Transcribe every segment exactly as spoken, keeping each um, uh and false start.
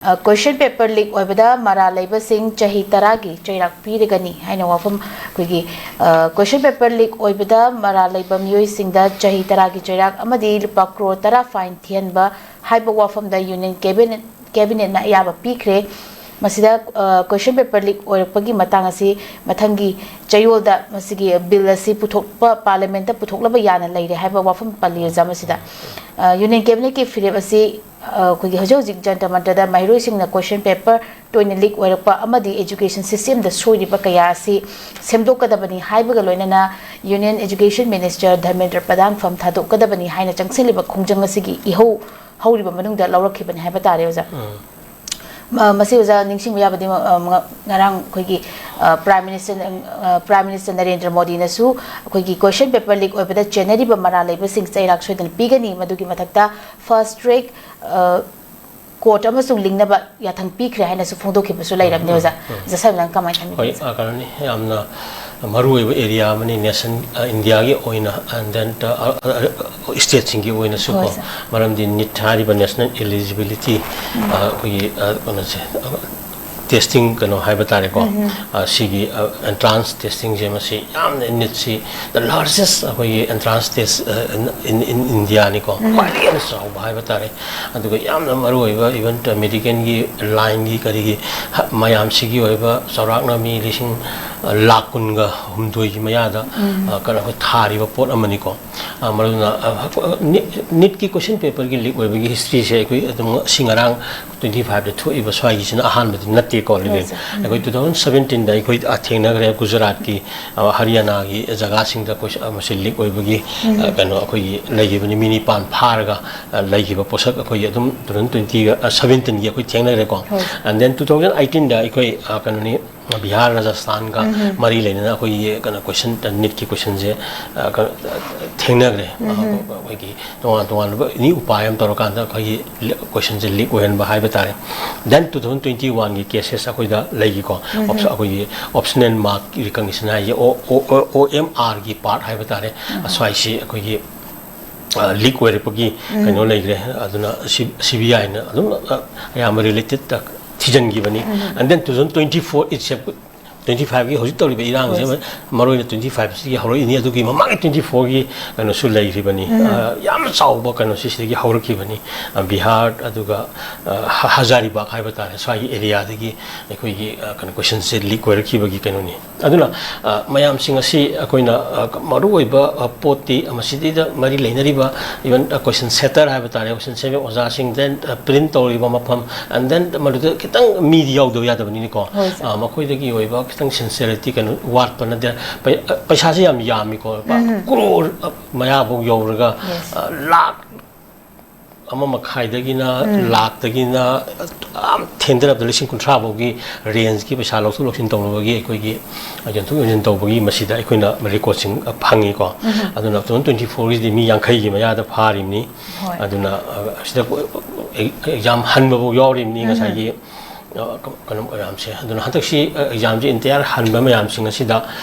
Question paper ꯂꯤꯛ ꯑꯣꯏꯕꯗ ꯃꯔꯥꯜ ꯂꯩꯕꯁꯤꯡ ꯆꯍꯤ ꯇꯔꯥꯒꯤ ꯆꯩꯔꯥꯛ ꯄꯤꯔꯒꯅꯤ ꯍꯥꯏꯅ ꯋꯥꯐꯝ, ꯑꯩꯈꯣꯏꯒꯤ ꯀ꯭ꯋꯦꯁꯟ ꯄꯦꯄꯔ ꯂꯤꯛ ꯑꯣꯏꯕꯗ ꯃꯔꯥꯜ ꯂꯩꯕ ꯃꯤꯑꯣꯏꯁꯤꯡꯗ ꯆꯍꯤ ꯇꯔꯥꯒꯤ ꯆꯩꯔꯥꯛ ꯑꯃꯗꯤ ꯂꯨꯄꯥ ꯀ꯭ꯔꯣꯔ ꯇꯔꯥ ꯐꯥꯏꯟ ꯊꯤꯍꯟꯕ ꯍꯥꯏꯕ ꯋꯥꯐꯝꯗ ꯌꯨꯅꯤꯌꯟ ꯀꯦꯕꯤꯅꯦꯠ, ꯀꯦꯕꯤꯅꯦꯠꯅ ꯑꯌꯥꯕ ꯄꯤꯈ꯭ꯔꯦ꯫ ꯃꯁꯤꯗ ꯀ꯭ꯋꯦꯁꯟ ꯄꯦꯄꯔ ꯂꯤꯛ ꯑꯣꯏꯔꯛꯄꯒꯤ ꯃꯇꯥꯡ ꯑꯁꯤ ꯃꯊꯪꯒꯤ ꯆꯌꯣꯜꯗ ꯃꯁꯤꯒꯤ ꯕꯤꯜ ꯑꯁꯤ ꯄꯨꯊꯣꯛꯄ, ꯄꯥꯔꯂꯤꯌꯥꯃꯦꯟꯠꯇ ꯄꯨꯊꯣꯛꯅꯕ ꯌꯥꯅ ꯂꯩꯔꯦ ꯍꯥꯏꯕ ꯋꯥꯐꯝ ꯄꯜꯂꯤ, ꯑꯣꯖꯥ꯫ ꯃꯁꯤꯗ ꯌꯨꯅꯤꯌꯟ ꯀꯦꯕꯤꯅꯦꯠꯀꯤ ꯐꯤꯔꯦꯞ ꯑꯁꯤ ꯑ, ꯑꯩꯈꯣꯏꯒꯤ ꯍꯧꯖꯤꯛ ꯍꯧꯖꯤꯛ ꯖꯟꯇꯔ ꯃꯟꯇꯔꯗ ꯃꯍꯩꯔꯣꯏꯁꯤꯡꯅ ꯀ꯭ꯋꯦꯁꯟ ꯄꯦꯄꯔ ꯇꯣꯏꯅ ꯂꯤꯛ ꯑꯣꯏꯔꯛꯄ ꯑꯃꯗꯤ ꯑꯦꯖꯨꯀꯦꯁꯟ ꯁꯤꯁꯇꯦꯝꯗ ꯁꯣꯏꯔꯤꯕ ꯀꯌꯥ ꯑꯁꯤ ꯁꯦꯝꯗꯣꯛꯀꯗꯕꯅꯤ ꯍꯥꯏꯕꯒ ꯂꯣꯏꯅꯅ ꯌꯨꯅꯤꯌꯟ ꯑꯦꯖꯨꯀꯦꯁꯟ ꯃꯤꯅꯤꯁꯇꯔ ꯙꯔꯃꯦꯟꯗ꯭ꯔ ꯄ꯭ꯔꯙꯥꯟ ꯐꯝ ꯊꯥꯗꯣꯛꯀꯗꯕꯅꯤ ꯍꯥꯏꯅ ꯆꯪꯁꯤꯜꯂꯤꯕ ꯈꯣꯡꯖꯪ ꯑꯁꯤꯒꯤ ꯏꯍꯧ ꯍꯧꯔꯤꯕ ꯃꯅꯨꯡꯗ ꯂꯧꯔꯛꯈꯤꯕꯅꯤ ꯍꯥꯏꯕ ꯇꯥꯔꯦ, ꯑꯣꯖꯥ꯫ ꯎꯝ꯫ ꯃ-, ꯃꯁꯤ, ꯑꯣꯖꯥ, ꯅꯤꯡꯁꯤꯡꯕ ꯌꯥꯕꯗꯤ, ꯃ-, ꯑ, ꯃ-, ꯉꯔꯥꯡ ꯑꯩꯈꯣꯏꯒꯤ, ꯑ, ꯄ꯭ꯔꯥꯏꯝ ꯃꯤꯅꯤꯁꯇꯔ, ꯑ, ꯄ꯭ꯔꯥꯏꯝ ꯃꯤꯅꯤꯁꯇꯔ ꯅꯔꯦꯟꯗ꯭ꯔ ꯃꯣꯗꯤꯅꯁꯨ ꯑꯩꯈꯣꯏꯒꯤ ꯀ꯭ꯋꯦꯁꯟ ꯄꯦꯄꯔ ꯂꯤꯛ ꯑꯣꯏꯕꯗ ꯆꯦꯟꯅꯔꯤꯕ ꯃꯔꯥꯜ ꯂꯩꯕꯁꯤꯡ ꯆꯩꯔꯥꯛ ꯁꯣꯏꯗꯅ ꯄꯤꯒꯅꯤ, ꯃꯗꯨꯒꯤ ꯃꯊꯛꯇ ꯐꯥꯁ ꯇ꯭ꯔꯦꯛ, ꯑ, ꯀꯣꯔꯠ ꯑꯃꯁꯨ ꯂꯤꯡꯅꯕ ꯌꯥꯊꯪ ꯄꯤꯈ꯭ꯔꯦ ꯍꯥꯏꯅꯁꯨ ꯐꯣꯡꯗꯣꯛꯈꯤꯕꯁꯨ ꯂꯩꯔꯕꯅꯤ, ꯎꯝ, ꯑꯣꯖꯥ꯫ ꯎꯝ꯫ ꯑꯣꯖꯥ ꯁꯥꯍꯦꯕꯅ ꯀꯃꯥꯏꯅ ꯈꯟꯕꯤꯒꯦ, ꯍꯣꯏ, ꯑꯣꯖꯥ? ꯑ, ꯀꯩꯅꯣꯅꯤ, ꯌꯥꯝꯅ ꯃꯔꯨ ꯑꯣꯏꯕ ꯑꯦꯔꯤꯌꯥ ꯑꯃꯅꯤ, ꯅꯦꯁꯟ, ꯑ, ꯏꯟꯗꯤꯌꯥꯒꯤ ꯑꯣꯏꯅ, and then, ꯑ, ꯑ, ꯑ, ꯁ꯭ꯇꯦꯠꯁꯤꯡꯒꯤ ꯑꯣꯏꯅꯁꯨ ꯍꯣꯏ, ꯀꯣ, ꯁꯥꯔ꯫ ꯃꯔꯝꯗꯤ ꯅꯤꯠ ꯍꯥꯏꯔꯤꯕ ꯅꯦꯁꯅꯦꯜ ꯏꯂꯤꯖꯤꯕꯤꯂꯤꯇꯤ, ꯎꯝ꯫ ꯑ, ꯑꯩꯈꯣꯏꯒꯤ, ꯑ, ꯀꯩꯅꯣꯁꯦ, ꯑ, ꯇꯦꯁꯇꯤꯡ ꯀꯩꯅꯣ ꯍꯥꯏꯕ ꯇꯥꯔꯦꯀꯣ, ꯎꯝ, ꯎꯝ꯫ ꯑ, ꯁꯤꯒꯤ, ꯑ, ꯑꯦꯟꯇ꯭ꯔꯥꯟꯁ ꯇꯦꯁꯇꯤꯡꯁꯦ, ꯃꯁꯤ ꯌꯥꯝꯅ ꯅꯤꯠꯁꯤ the largest ꯑꯩꯈꯣꯏꯒꯤ ꯑꯦꯟꯇ꯭ꯔꯥꯟꯁ ꯇꯦꯁ, ꯑ, in, in, in India ꯅꯤꯀꯣ, ꯎꯝ꯫ ꯈ꯭ꯋꯥꯏꯗꯒꯤ ꯍꯦꯟꯅ ꯆꯥꯎꯕ ꯍꯥꯏꯕ ꯇꯥꯔꯦ꯫ ꯑꯗꯨꯒ ꯌꯥꯝꯅ ꯃꯔꯨ ꯑꯣꯏꯕ, even ꯃꯦꯗꯤꯀꯦꯜꯒꯤ ꯂꯥꯏꯟꯒꯤ ꯀꯔꯤꯒꯤ ꯍ-, ꯃꯌꯥꯝꯁꯤꯒꯤ ꯑꯣꯏꯕ ꯆꯥꯎꯔꯥꯛꯅ ꯃꯤ ꯂꯤꯁꯤꯡ, ꯑ, ꯂꯥꯈ ꯀꯨꯟꯒ ꯍꯨꯝꯗꯣꯏꯒꯤ ꯃꯌꯥꯗ, ꯎꯝ꯫ ꯑ, ꯀꯩꯅꯣ, ꯑꯩꯈꯣꯏ ꯊꯥꯔꯤꯕ ꯄꯣꯠ ꯑꯃꯅꯤꯀꯣ꯫ ꯑ, ꯃꯔꯨ ꯑꯣꯏꯅ, ꯑ, ꯍ-, ꯅꯤ-, ꯅꯤꯠꯀꯤ ꯀꯣꯏꯁꯟ ꯄꯦꯄꯔꯒꯤ ꯂꯤꯛ ꯑꯣꯏꯕꯒꯤ ꯍꯤꯁꯇ꯭ꯔꯤꯁꯦ ꯑꯩꯈꯣꯏ ꯑꯗꯨꯝ ꯉꯁꯤ ꯉꯔꯥꯡ ꯇ꯭ꯋꯦꯟꯇꯤ ꯐꯥꯏꯚꯇ ꯊꯣꯛꯏꯕ ꯁ꯭ꯋꯥꯏꯒꯤꯁꯤꯅ ꯑꯍꯥꯟꯕꯗꯤ ꯅꯠꯇꯦꯀꯣ, ꯍꯣꯏ, ꯂꯤꯂꯤꯠ꯫ ꯁꯥꯔ꯫ ꯎꯝ꯫ ꯑꯩꯈꯣꯏ ꯇꯨ ꯊꯥꯎꯖꯟ ꯁꯕꯦꯟꯇꯤꯟꯗ ꯑꯩꯈꯣꯏ, ꯑ, ꯊꯦꯡꯅꯈ꯭ꯔꯦ ꯒꯨꯖꯔꯥꯠꯀꯤ, ꯑ, ꯍꯔꯤꯌꯥꯅꯥꯒꯤ ꯖꯒꯥꯁꯤꯡꯗ ꯑꯩꯈꯣꯏ, ꯑ, ꯃꯁꯤ ꯂꯤꯛ ꯑꯣꯏꯕꯒꯤ, ꯎꯝ꯫ ꯑ, ꯀꯩꯅꯣ, ꯑꯩꯈꯣꯏꯒꯤ ꯂꯩꯈꯤꯕꯅꯤ, ꯃꯤ ꯅꯤꯄꯥꯟ ꯐꯥꯔꯒ, ꯑ, ꯂꯩꯈꯤꯕ ꯄꯣꯠꯁꯛ ꯑꯩꯈꯣꯏꯒꯤ ꯑꯗꯨꯝ ꯇꯨ ꯊꯥꯎꯖꯟ ꯇ꯭ꯋꯦꯟꯇꯤꯒ, ꯑ, ꯁꯕꯦꯟꯇꯤꯟꯒꯤ ꯑꯩꯈꯣꯏ ꯊꯦꯡꯅꯈ꯭ꯔꯦꯀꯣ꯫ ꯍꯣꯏ꯫ And then ꯇꯨ ꯊꯥꯎꯖꯟ ꯑꯩꯠꯇꯤꯟꯗ ꯑꯩꯈꯣꯏ, ꯑ, ꯀꯩꯅꯣꯅꯤ, ꯕꯤꯍꯥꯔ, ꯔꯥꯖꯁꯊꯥꯟꯒ ꯎꯝ, ꯎꯝ꯫ ꯃꯔꯤ ꯂꯩꯅꯅ ꯑꯩꯈꯣꯏꯒꯤ ꯀꯩꯅꯣ ꯀꯣꯏꯁꯟ, ꯅꯤꯠꯀꯤ ꯀꯣꯏꯁꯟꯁꯦ, ꯑ, ꯀꯩꯅꯣ, ꯊꯦꯡꯅꯈ꯭ꯔꯦ꯫ ꯎꯝ, ꯎꯝ꯫ ꯑ, ꯑꯩꯈꯣꯏꯒꯤ ꯇꯣꯉꯥꯟ ꯇꯣꯉꯥꯟꯕ ꯑꯦꯅꯤ ꯎꯄꯥꯏ ꯑꯃ ꯇꯧꯔꯀꯥꯟꯗ ꯑꯩꯈꯣꯏꯒꯤ ꯂꯤ-, ꯀꯣꯏꯁꯟꯁꯦ ꯂꯤꯛ ꯑꯣꯏꯍꯟꯕ ꯍꯥꯏꯕ ꯇꯥꯔꯦ꯫ Then ꯇꯨ ꯊꯥꯎꯖꯟ ꯇ꯭ꯋꯦꯟꯇꯤ ꯋꯥꯟꯒꯤ ꯀꯦꯁꯦꯁ ꯑꯩꯈꯣꯏꯗ ꯂꯩꯈꯤꯀꯣ꯫ ꯎꯝ, ꯎꯝ꯫ ꯑꯣꯞꯁ-, ꯑꯩꯈꯣꯏꯒꯤ ꯑꯣꯞꯁꯅꯦꯜ ꯃꯥꯔꯛ ꯔꯤꯀꯒꯅꯤꯁꯟ ꯍꯥꯏꯁꯦ, ꯑꯣ, ꯑꯣ, ꯑꯣ, ꯑꯣ ꯑꯦꯝ ꯑꯥꯔꯒꯤ ꯄꯥꯔꯠ ꯍꯥꯏꯕ ꯇꯥꯔꯦ꯫ ꯎꯝ, ꯎꯝ꯫ ꯑꯁ꯭ꯋꯥꯏꯁꯤ ꯑꯩꯈꯣꯏꯒꯤ ꯂꯤꯛ ꯑꯣꯏꯔꯛꯄꯒꯤ ꯀꯩꯅꯣ ꯂꯩꯈ꯭ꯔꯦ꯫ ꯑꯗꯨꯅ ꯁꯤ ꯕꯤ ꯑꯥꯏꯅ ꯑꯗꯨꯝ ꯑ, ꯑꯌꯥꯝꯕ related ꯊꯤꯖꯤꯟꯈꯤꯕꯅꯤ꯫ And then two thousand twenty four itself, twenty five ꯒꯤ ꯍꯧꯖꯤꯛ ꯇꯧꯔꯤꯕ ꯏꯔꯥꯡꯁꯦ, ꯃꯔꯨ ꯑꯣꯏꯅ twenty five ꯁꯤꯒꯤ ꯍꯧꯔꯛꯏꯅꯤ꯫ ꯑꯗꯨꯒꯤ ꯃꯃꯥꯡꯒꯤ twenty four ꯒꯤ ꯀꯩꯅꯣꯁꯨ ꯂꯩꯈꯤꯕꯅꯤ꯫ ꯑ, ꯌꯥꯝꯅ ꯆꯥꯎꯕ ꯀꯩꯅꯣꯁꯤ ꯁꯤꯗꯒꯤ ꯍꯧꯔꯛꯈꯤꯕꯅꯤ꯫ ꯑ, ꯕꯤꯍꯥꯔ, ꯑꯗꯨꯒ ꯑ, ꯍ- ꯍꯖꯥꯔꯤꯕꯥꯒ ꯍꯥꯏꯕ ꯇꯥꯔꯦ, ꯁ꯭ꯋꯥꯏꯒꯤ ꯑꯦꯔꯤꯌꯥꯗꯒꯤ ꯑꯩꯈꯣꯏꯒꯤ ꯑ, ꯀꯩꯅꯣ ꯀꯣꯏꯁꯟꯁꯦ ꯂꯤꯛ ꯑꯣꯏꯔꯛꯈꯤꯕꯒꯤ ꯀꯩꯅꯣꯅꯤ꯫ ꯑꯗꯨꯅ ꯑ, ꯃꯌꯥꯝꯁꯤꯡ ꯑꯁꯤ ꯑꯩꯈꯣꯏꯅ ꯑ, ꯃꯔꯨꯑꯣꯏꯕ ꯑ, ꯄꯣꯠꯇꯤ, ꯑ, ꯃꯁꯤꯗꯩꯗ ꯃꯔꯤ ꯂꯩꯅꯔꯤꯕ, ꯏꯚꯟ ꯀꯣꯏꯁꯟ ꯁꯦꯇꯔ ꯍꯥꯏꯕ ꯇꯥꯔꯦ, ꯀꯣꯏꯁꯟ ꯁꯦꯝꯕ ꯑꯣꯖꯥꯁꯤꯡ, ꯗꯦꯟ ꯄ꯭ꯔꯤꯟ ꯇꯧꯔꯤꯕ ꯃꯐꯝ, ꯑꯦꯟ ꯗꯦꯟ ꯃꯗꯨꯗ ꯈꯤꯇꯪ ꯃꯤꯗꯤ ꯌꯥꯎꯗꯕ ꯌꯥꯗꯕꯅꯤꯅꯀꯣ꯫ ꯑ, ꯃꯈꯣꯏꯗꯒꯤ ꯑꯣꯏꯕ ꯈꯤꯇꯪ ꯁꯤꯟꯁꯤꯌꯔꯤꯇꯤ ꯀꯩꯅꯣ ꯋꯥꯠꯄ ꯅꯠꯇꯦ꯫ ꯄꯩ- ꯑ, ꯄꯩꯁꯥꯁꯦ ꯌꯥꯝ ꯌꯥꯝꯃꯤꯀꯣ, ꯂꯨꯄꯥ ꯀ꯭ꯔꯣꯔ ꯃꯌꯥꯐꯥꯎ ꯌꯧꯔꯒ, ꯑ, ꯂꯥꯛ ꯑꯃ ꯃꯈꯥꯏꯗꯒꯤꯅ ꯂꯥꯛꯇꯒꯤꯅ ꯌꯥꯝ ꯊꯦꯡꯊꯔꯕꯗ ꯂꯤꯁꯤꯡ ꯀꯨꯟꯊ꯭ꯔꯥ ꯐꯥꯎꯒꯤ ꯔꯦꯟꯖꯀꯤ ꯄꯩꯁꯥ ꯂꯧꯊꯣꯛ ꯂꯧꯁꯤꯟ ꯇꯧꯅꯕꯒꯤ ꯑꯩꯈꯣꯏꯒꯤ ꯌꯣꯟꯊꯣꯛ ꯌꯣꯟꯁꯤꯟ ꯇꯧꯕꯒꯤ ꯃꯁꯤꯗ ꯑꯩꯈꯣꯏꯅ ꯔꯦꯀꯣꯔꯠꯁꯤꯡ ꯐꯪꯉꯤꯀꯣ꯫ ꯑꯗꯨꯅ two thousand twenty four ꯒꯤꯁꯤꯗꯤ ꯃꯤ ꯌꯥꯡꯈꯩꯒꯤ ꯃꯌꯥꯗ ꯐꯥꯔꯤꯕꯅꯤ꯫ ꯑꯗꯨꯅ ꯑ, ꯑꯁꯤꯗ ꯑꯦꯛꯖꯥꯝ ꯍꯟꯕꯐꯥꯎ ꯌꯥꯎꯔꯤꯕꯅꯤ ꯉꯁꯥꯏꯒꯤ ꯑ, ꯀ- ꯀꯩꯅꯣ ꯃꯌꯥꯝꯁꯦ꯫ ꯑꯗꯨꯅ ꯍꯟꯗꯛꯁꯤ ꯑꯦꯛꯖꯥꯝꯁꯤ ꯏꯟꯇꯤꯌꯥꯔ ꯍꯟꯕ ꯃꯌꯥꯝꯁꯤꯡ ꯑꯁꯤꯗ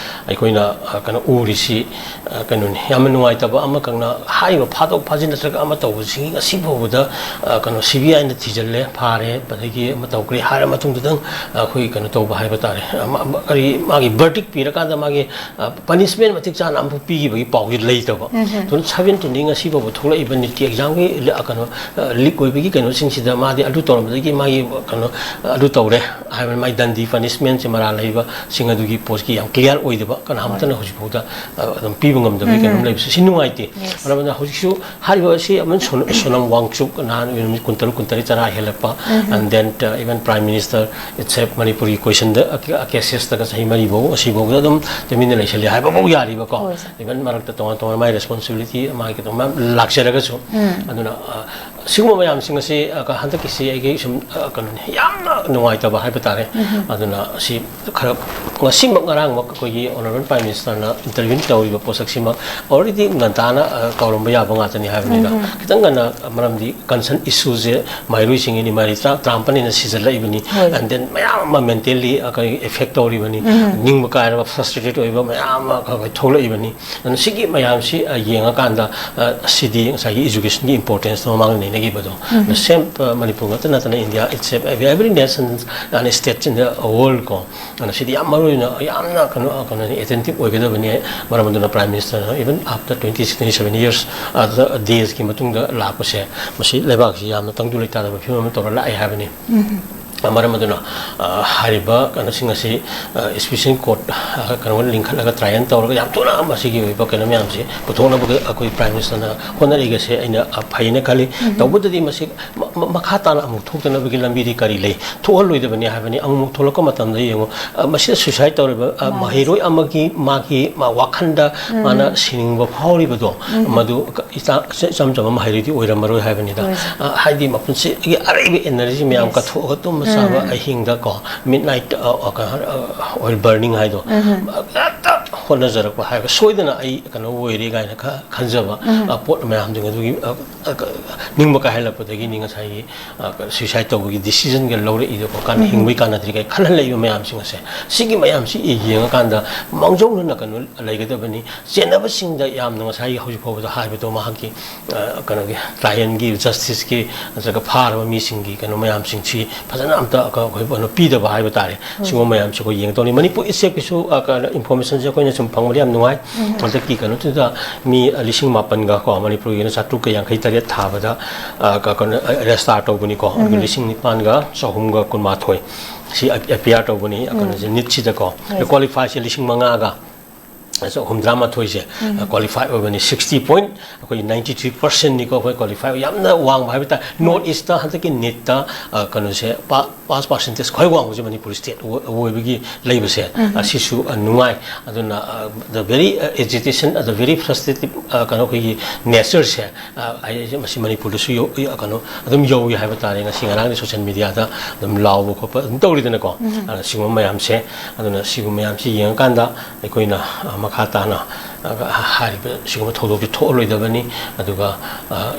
ꯑꯩꯈꯣꯏꯅ ꯑ, ꯀꯩꯅꯣ ꯎꯔꯤꯁꯤ ꯑ, ꯀꯩꯅꯣꯅꯤ꯫ ꯌꯥꯝꯅ ꯅꯨꯡꯉꯥꯏꯇꯕ ꯑꯃꯈꯛꯅ, ꯍꯥꯏꯔꯤꯕ ꯐꯥꯗꯣꯛ ꯐꯥꯖꯤꯟ ꯅꯠꯇ꯭ꯔꯒ ꯑꯃ ꯇꯧꯕꯁꯤꯡ ꯉꯁꯤ ꯐꯥꯎꯕꯗ ꯑ, ꯀꯩꯅꯣ ꯁꯤ ꯕꯤ ꯑꯥꯏꯅ ꯊꯤꯖꯤꯜꯂꯦ, ꯐꯥꯔꯦ, ꯑꯗꯒꯤ ꯑꯃ ꯇꯧꯈ꯭ꯔꯦ ꯍꯥꯏꯔ ꯃꯇꯨꯡꯗꯨꯗꯪ ꯑꯩꯈꯣꯏ ꯀꯩꯅꯣ ꯇꯧꯕ ꯍꯥꯏꯕ ꯇꯥꯔꯦ꯫ ꯑꯃ- ꯑꯃ- ꯀꯔꯤ ꯃꯥꯒꯤ ꯕꯔꯗꯤꯛ ꯄꯤꯔꯀꯥꯟꯗ ꯃꯥꯒꯤ ꯄꯅꯤꯁꯃꯦꯟ ꯃꯇꯤꯛ ꯆꯥꯅ ꯑꯃꯐꯥꯎ ꯄꯤꯈꯤꯕꯒꯤ ꯄꯥꯎꯁꯤ ꯂꯩꯇꯕ꯫ Two thousand seventeen ꯗꯤ ꯉꯁꯤ ꯐꯥꯎꯕ ꯊꯣꯛꯂꯛꯏꯕ ꯅꯤꯠꯀꯤ ꯑꯦꯛꯖꯥꯝꯒꯤ ꯂꯤ- ꯑ, ꯀꯩꯅꯣ, ꯑ, ꯂꯤꯛ ꯑꯣꯏꯕꯒꯤ ꯀꯩꯅꯣꯁꯤꯡꯁꯤꯗ ꯃꯥꯗꯤ ꯑꯗꯨ ꯇꯧꯔꯝꯕꯗꯒꯤ ꯃꯥꯒꯤ ꯀꯩꯅꯣ, ꯑ, ꯑꯗꯨ ꯇꯧꯔꯦ ꯍꯥꯏꯕ ꯃꯥꯒꯤ ꯗꯟꯗꯤ ꯄꯅꯤꯁꯃꯦꯟꯁꯦ ꯃꯔꯥꯜ ꯂꯩꯕꯁꯤꯡ ꯑꯗꯨꯒꯤ ꯄꯣꯠꯀꯤ ꯌꯥꯝ ꯀ꯭ꯂꯤꯌꯥꯔ ꯑꯣꯏꯗꯕ, ꯀꯅꯥꯃꯠꯇꯅ ꯍꯧꯖꯤꯛꯐꯥꯎꯗ, ꯑ, ꯑꯗꯨꯝ ꯄꯤꯕ ꯉꯝꯗꯕꯒꯤ ꯀꯩꯅꯣꯝ ꯂꯩꯕꯁꯦ ꯁꯤ ꯅꯨꯡꯉꯥꯏꯇꯦ꯫ ꯃꯔꯝ ꯑꯗꯨꯅ ꯍꯧꯖꯤꯛꯁꯨ ꯍꯥꯏꯔꯤꯕ ꯑꯁꯤ ꯑꯃꯅ ꯁꯣꯅ- ꯁꯣꯅꯝ ꯋꯥꯡꯆꯨꯛ ꯅꯍꯥꯟ ꯅꯨꯃꯤꯠ ꯀꯨꯟꯇꯔꯨꯛ, ꯀꯨꯟꯇꯔꯦꯠ, ꯇꯔꯥ ꯍꯦꯜꯂꯛꯄ, and then, uh, even Prime Minister itself ꯃꯅꯤꯄꯨꯔꯒꯤ ꯀꯣꯏꯁꯟꯗ ꯀꯦꯁꯦꯁꯇꯒ ꯆꯍꯤ ꯃꯔꯤꯐꯧ ꯑꯁꯤꯐꯥꯎꯗ ꯑꯗꯨꯝ ꯇꯨꯃꯤꯟꯅ ꯂꯩꯁꯜꯂꯤ ꯍꯥꯏꯕꯐꯥꯎ ꯌꯥꯔꯤꯕꯀꯣ꯫ Even ꯃꯔꯛꯇ ꯇꯣꯉꯥꯟ ꯇꯣꯉꯥꯟ ꯃꯥꯒꯤ ꯔꯦꯁꯄꯣꯟꯁꯤꯕꯤꯂꯤꯇꯤ ꯃꯥꯒꯤ ꯀꯩꯅꯣ ꯃꯌꯥꯝ ꯂꯥꯛꯆꯔꯒꯁꯨ꯫ ꯑꯗꯨꯅ, ꯑ, ꯁꯤꯒꯨꯝꯕ ꯃꯌꯥꯝꯁꯤꯡ ꯑꯁꯤ, ꯑ, ꯍꯟꯗꯛꯀꯤꯁꯤ ꯑꯩꯒꯤ ꯁꯨꯝ, ꯑ, ꯀꯩꯅꯣꯅꯤ, ꯌꯥꯝꯅ ꯅꯨꯡꯉꯥꯏꯇꯕ ꯍꯥꯏꯕ ꯇꯥꯔꯦ꯫ ꯑꯗꯨꯅ ꯁꯤ ꯈꯔ ꯉꯁꯤꯃꯛ ꯉꯔꯥꯡꯃꯛ ꯑꯩꯈꯣꯏꯒꯤ Honourable Prime Ministerꯅ intervene ꯇꯧꯔꯤꯕ ꯄꯣꯠꯁꯛꯁꯤꯃꯛ already ꯉꯟꯇꯥꯅ, ꯑ, ꯇꯧꯔꯝꯕ ꯌꯥꯕ ꯉꯥꯛꯇꯅꯤ ꯍꯥꯏꯕꯅꯤꯗ꯫ ꯈꯤꯇꯪ ꯉꯟꯅ, ꯑ, ꯃꯔꯝꯗꯤ concern issueꯁꯦ ꯃꯍꯩꯔꯣꯏꯁꯤꯡꯒꯤꯅꯤ, ꯃꯍꯩꯔꯣꯏ ꯇꯔꯥ, ꯇꯔꯥꯃꯥꯄꯟ ꯍꯦꯟꯅ ꯁꯤꯖꯜꯂꯛꯏꯕꯅꯤ꯫ ꯍꯣꯏ꯫ And then ꯃꯌꯥꯝ ꯑꯃ mentally, ꯑ, ꯑꯩꯈꯣꯏ effect ꯇꯧꯔꯤꯕꯅꯤ꯫ ꯅꯤꯡꯕ ꯀꯥꯏꯔꯕ, frustrated ꯑꯣꯏꯕ ꯃꯌꯥꯝ ꯑꯃ ꯑꯩꯈꯣꯏ ꯊꯣꯛꯂꯛꯏꯕꯅꯤ꯫ ꯑꯗꯨꯅ ꯁꯤꯒꯤ ꯃꯌꯥꯝꯁꯤ, ꯑ, ꯌꯦꯡꯉꯀꯥꯟꯗ, ꯑ, ꯁꯤꯗꯤ ꯉꯁꯥꯏꯒꯤ educationꯒꯤ importanceꯇꯣ ꯃꯃꯥꯡꯗ ꯅꯩꯅꯈꯤꯕꯗꯣ, the same, ꯑ, ꯃꯅꯤꯄꯨꯔ ꯈꯛꯇ ꯅꯠꯇꯅ India, it's a, every nation and states in the world ꯀꯣ, ꯑꯗꯨꯅ ꯁꯤꯗꯤ ꯌꯥꯝ ꯃꯔꯨ ꯑꯣꯏꯅ ꯌꯥꯝꯅ ꯀꯩꯅꯣ, ꯑ, ꯀꯩꯅꯣ, attentive ꯑꯣꯏꯒꯗꯕꯅꯤ꯫ ꯃꯔꯝ ꯑꯗꯨꯅ Prime Ministerꯅ even after twenty six, twenty seven years, ꯑ, daysꯀꯤ ꯃꯇꯨꯡꯗ ꯂꯥꯛꯄꯁꯦ, ꯃꯁꯤ ꯂꯩꯕꯥꯛꯁꯤ ꯌꯥꯝꯅ ꯇꯪꯗꯨ ꯂꯩꯇꯥꯗꯕ ꯐꯤꯕꯝ ꯑꯃ ꯇꯧꯔ ꯂꯥꯛꯑꯦ ꯍꯥꯏꯕꯅꯤ꯫ ꯃꯔꯝ ꯑꯗꯨꯅ, ꯑ, ꯍꯥꯏꯔꯤꯕ ꯀꯩꯅꯣꯁꯤꯡ ꯑꯁꯤ, ꯑ, special court, ꯑ, ꯀꯩꯅꯣ ꯂꯤꯡꯈꯠꯂꯒ trial ꯇꯧꯔꯒ ꯌꯥꯝ ꯊꯨꯅ ꯃꯁꯤꯒꯤ ꯑꯣꯏꯕ ꯀꯩꯅꯣ ꯃꯌꯥꯝꯁꯤ ꯄꯨꯊꯣꯛꯅꯕꯒꯤ ꯑꯩꯈꯣꯏ Prime Ministerꯅ ꯍꯣꯠꯅꯔꯤꯕꯁꯦ ꯑꯩꯅ, ꯑ, ꯐꯩꯅ ꯈꯜꯂꯤ꯫ ꯇꯧꯕꯇꯗꯤ ꯃꯁꯤ ꯃ-, ꯃ-, ꯃꯈꯥ ꯇꯥꯅ ꯑꯃꯨꯛ ꯊꯣꯛꯇꯅꯕꯒꯤ ꯂꯝꯕꯤꯗꯤ ꯀꯔꯤ ꯂꯩ? ꯊꯣꯛꯍꯜꯂꯣꯏꯗꯕꯅꯤ ꯍꯥꯏꯕꯅꯤ꯫ ꯑꯃꯨꯛ ꯊꯣꯛꯂꯛꯄ ꯃꯇꯝꯗ ꯌꯦꯡꯉꯨ, ꯑ, ꯃꯁꯤꯗ suicide ꯇꯧꯔꯤꯕ, ꯑ, ꯃꯥꯅꯤ꯫ ꯃꯍꯩꯔꯣꯏ ꯑꯃꯒꯤ ꯃꯥꯒꯤ ꯃꯥ ꯋꯥꯈꯜꯗ ꯃꯥꯅ ꯁꯤꯅꯤꯡꯕ ꯐꯥꯎꯔꯤꯕꯗꯣ, ꯃꯗꯨ ꯏꯆꯥ-, ꯏꯆꯝ ꯆꯝꯕ ꯃꯍꯩꯔꯣꯏꯗꯤ ꯑꯣꯏꯔꯝꯃꯔꯣꯏ ꯍꯥꯏꯕꯅꯤꯗ꯫ ꯍꯣꯏ, ꯁꯥꯔ꯫ ꯑ, ꯍꯥꯏꯗꯤ ꯃꯄꯨꯟꯁꯤꯒꯤ ꯑꯔꯩꯕ energy ꯃꯌꯥꯝ ꯀꯠꯊꯣꯛꯑꯒ ꯇꯨꯝꯕ ꯆꯥꯕ ꯑꯍꯤꯡꯗ ꯀꯣ, midnight, ꯑ, ꯑ, ꯀꯩꯅꯣ, ꯑ, oil burning ꯍꯥꯏꯗꯣ, ꯍꯦꯛꯇ ꯍꯣꯠꯅꯖꯔꯛꯄ ꯍꯥꯏꯔꯒ ꯁꯣꯏꯗꯅ ꯑꯩ ꯀꯩꯅꯣ ꯑꯣꯏꯔꯦ ꯀꯥꯏꯅ ꯈ-, ꯈꯟꯖꯕ, ꯑ, ꯄꯣꯠ ꯃꯌꯥꯝꯁꯤꯡ ꯑꯗꯨꯒꯤ, ꯑ, ꯑ, ꯀ-, ꯅꯤꯡꯕ ꯀꯥꯏꯍꯜꯂꯛꯄꯗꯒꯤꯅꯤ ꯉꯁꯥꯏꯒꯤ, ꯑ, suicide ꯇꯧꯕꯒꯤ decisionꯒ ꯂꯧꯔꯛꯏꯗꯣꯀꯣ, ꯀꯥꯟꯅ ꯍꯤꯡꯕꯒꯤ ꯀꯥꯟꯅꯗ꯭ꯔꯤꯒꯩ ꯈꯜꯍꯜꯂꯛꯏꯕ ꯃꯌꯥꯝꯁꯤꯡ ꯑꯁꯦ꯫ ꯁꯤꯒꯤ ꯃꯌꯥꯝꯁꯤ ꯌꯦꯡꯉꯀꯥꯟꯗ ꯃꯥꯡꯖꯧꯅꯅ ꯀꯩꯅꯣ ꯂꯩꯒꯗꯕꯅꯤ꯫ ꯆꯦꯟꯅꯕꯁꯤꯡꯗ ꯌꯥꯝꯅ ꯉꯁꯥꯏꯒꯤ ꯍꯧꯖꯤꯛ ꯐꯥꯎꯕꯗ ꯍꯥꯏꯕꯗꯣ ꯃꯍꯥꯛꯀꯤ, ꯑ, ꯀꯩꯅꯣꯒꯤ clientꯒꯤ justiceꯀꯤ ꯅꯠꯇ꯭ꯔꯒ ꯐꯥꯔꯕ ꯃꯤꯁꯤꯡꯒꯤ ꯀꯩꯅꯣ ꯃꯌꯥꯝꯁꯤꯡꯁꯤ ꯐꯖꯅ ꯑꯝꯇ ꯑꯩꯈꯣꯏ ꯀꯩꯅꯣ ꯄꯤꯗꯕ ꯍꯥꯏꯕ ꯇꯥꯔꯦ꯫ ꯁꯤꯒꯨꯝꯕ ꯃꯌꯥꯝꯁꯦ ꯑꯩꯈꯣꯏ ꯌꯦꯡꯒꯗꯧꯅꯤ꯫ ꯃꯅꯤꯄꯨꯔ ꯏꯁꯇꯦꯠꯀꯤꯁꯨ, ꯑ, ꯀꯩꯅꯣ, informationꯁꯦ ꯑꯩꯈꯣꯏꯅ ꯁꯨꯝ ꯐꯪꯕꯗ ꯌꯥꯝ ꯅꯨꯡꯉꯥꯏ꯫ ꯍꯟꯗꯛꯀꯤ ꯀꯩꯅꯣꯁꯤꯗ ꯃꯤ, ꯑ, ꯂꯤꯁꯤꯡ ꯃꯥꯄꯟꯒ ꯀꯣ, ꯃꯅꯤꯄꯨꯔꯒꯤꯅ ꯆꯥꯇ꯭ꯔꯨꯛꯀ ꯌꯥꯡꯈꯩ ꯇꯔꯦꯠ ꯊꯥꯕꯗ, ꯑ, ꯀ-, ꯀꯩꯅꯣ, ꯑ, register ꯇꯧꯕꯅꯤꯀꯣ꯫ ꯑꯗꯨꯒ ꯂꯤꯁꯤꯡ ꯅꯤꯄꯥꯟꯒ ꯆꯍꯨꯝꯒ ꯀꯨꯟꯃꯥꯊꯣꯏ ꯁꯤ ꯑ-, appear ꯇꯧꯕꯅꯤ, ꯑ, ꯀꯩꯅꯣꯁꯦ, NEETꯁꯤꯗꯀꯣ꯫ Qualifyꯁꯦ ꯂꯤꯁꯤꯡ ꯃꯉꯥꯒ ꯍꯨꯝꯗ꯭ꯌꯥ ꯃꯥꯊꯣꯏꯁꯦ ꯀ꯭ꯋꯥꯂꯤꯐꯥꯏ ꯑꯣꯏꯕꯅꯤ꯫ ꯁꯤꯛꯁꯇꯤ ꯄꯣꯏꯟ ꯑꯩꯈꯣꯏ ꯅꯥꯏꯟꯇꯤ ꯊ꯭ꯔꯤ ꯄꯥꯔꯁꯦꯟꯅꯤꯀꯣ ꯑꯩꯈꯣꯏ ꯀ꯭ꯋꯥꯂꯤꯐꯥꯏ ꯌꯥꯝꯅ ꯋꯥꯡꯕ ꯍꯥꯏꯕ ꯇꯥꯔꯦ꯫ ꯅꯣꯔꯠ ꯏꯁꯇ ꯍꯟꯗꯛꯀꯤ ꯅꯤꯠꯇ ꯀꯩꯅꯣꯁꯦ ꯄꯥꯁ ꯄꯥꯔꯁꯦꯟꯇꯦꯖ ꯈ꯭ꯋꯥꯏ ꯋꯥꯡꯕꯁꯦ ꯃꯅꯤꯄꯨꯔ ꯁ꯭ꯇꯦꯠ ꯑꯣꯏꯕꯒꯤ ꯂꯩꯕꯁꯦ ꯑꯁꯤꯁꯨ ꯅꯨꯡꯉꯥꯏ꯫ ꯑꯗꯨꯅ the very agitation, the very frustrative ꯀꯩꯅꯣ ꯑꯩꯈꯣꯏꯒꯤ ꯅꯦꯆꯔꯁꯦ ꯃꯁꯤ ꯃꯅꯤꯄꯨꯔꯗꯁꯨ ꯀꯩꯅꯣ ꯑꯗꯨꯝ ꯌꯧꯏ ꯍꯥꯏꯕ ꯇꯥꯔꯦ꯫ ꯉꯁꯤ ꯉꯔꯥꯡꯗꯤ ꯁꯣꯁꯦꯜ ꯃꯤꯗꯤꯌꯥꯗ ꯑꯗꯨꯝ ꯂꯥꯎꯕ ꯈꯣꯠꯄ ꯑꯗꯨꯝ ꯇꯧꯔꯤꯗꯅꯀꯣ꯫ ꯑꯗꯨꯅ ꯁꯤꯒꯨꯝꯕ ꯃꯌꯥꯝꯁꯦ, ꯑꯗꯨꯅ ꯁꯤꯒꯨꯝꯕ ꯃꯌꯥꯝꯁꯤ ꯌꯦꯡꯉꯀꯥꯟꯗ ꯑꯩꯈꯣꯏꯅ ꯃꯈꯥ ꯇꯥꯅ ꯍꯥꯏꯔꯤꯕ ꯁꯤꯒꯨꯝꯕ ꯊꯧꯗꯣꯛꯁꯤ ꯊꯣꯛꯍꯜꯂꯣꯏꯗꯕꯅꯤ꯫ ꯑꯗꯨꯒ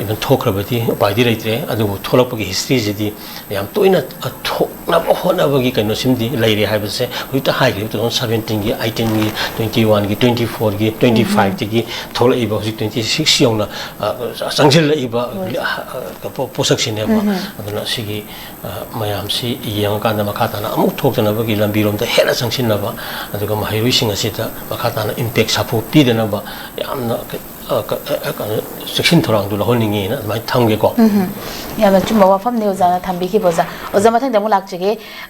even ꯊꯣꯛꯈ꯭ꯔꯕꯗꯤ ꯎꯄꯥꯏꯗꯤ ꯂꯩꯇ꯭ꯔꯦ꯫ ꯑꯗꯨꯕꯨ ꯊꯣꯛꯂꯛꯄꯒꯤ ꯍꯤꯁꯇ꯭ꯔꯤꯁꯤꯗꯤ ꯌꯥꯝ ꯇꯣꯏꯅ ꯊꯣꯛꯅꯕ ꯍꯣꯠꯅꯕꯒꯤ ꯀꯩꯅꯣꯁꯤꯃꯗꯤ ꯂꯩꯔꯦ ꯍꯥꯏꯕꯁꯦ ꯍꯧꯖꯤꯛꯇ ꯍꯥꯏꯈ꯭ꯔꯤꯕ two thousand seventeen ꯒꯤ, eighteen ꯒꯤ, twenty one ꯒꯤ, twenty four ꯒꯤ, twenty five ꯇꯒꯤ ꯊꯣꯛꯂꯛꯏꯕ ꯍꯧꯖꯤꯛ twenty six ꯌꯧꯅ ꯆꯪꯁꯤꯜꯂꯛꯏꯕ ꯄꯣꯠꯁꯛꯁꯤꯅꯦꯕ꯫ ꯑꯗꯨꯅ ꯁꯤꯒꯤ ꯃꯌꯥꯝꯁꯤ ꯌꯦꯡꯉꯀꯥꯟꯗ ꯃꯈꯥ ꯇꯥꯅ ꯑꯃꯨꯛ ꯊꯣꯛꯇꯅꯕꯒꯤ ꯂꯝꯕꯤꯔꯣꯝꯗ ꯍꯦꯟꯅ ꯆꯪꯁꯤꯟꯅꯕ, ꯑꯗꯨꯒ ꯃꯍꯩꯔꯣꯏꯁꯤꯡ ꯑꯁꯤꯗ ꯃꯈꯥ ꯇꯥꯅ ꯏꯝꯄꯦꯛ ꯁꯥꯐꯨ ꯄꯤꯗꯅꯕ ꯌꯥꯝꯅ ꯆꯦꯛꯁꯤꯟ ꯊꯧꯔꯥꯡꯗꯨ ꯂꯧꯍꯟꯅꯤꯡꯉꯦꯅ ꯑꯗꯨꯃꯥꯏꯅ ꯊꯝꯒꯦꯀꯣ꯫ ꯌꯥꯝꯅ ꯆꯨꯝꯕ ꯋꯥꯐꯝꯅꯤ ꯑꯣꯖꯥꯅ ꯊꯝꯕꯤꯈꯤꯕ꯫ ꯑꯣꯖꯥ, ꯑꯣꯖꯥ, ꯃꯊꯪꯗ ꯑꯃꯨꯛ ꯂꯥꯛꯆꯒꯦ꯫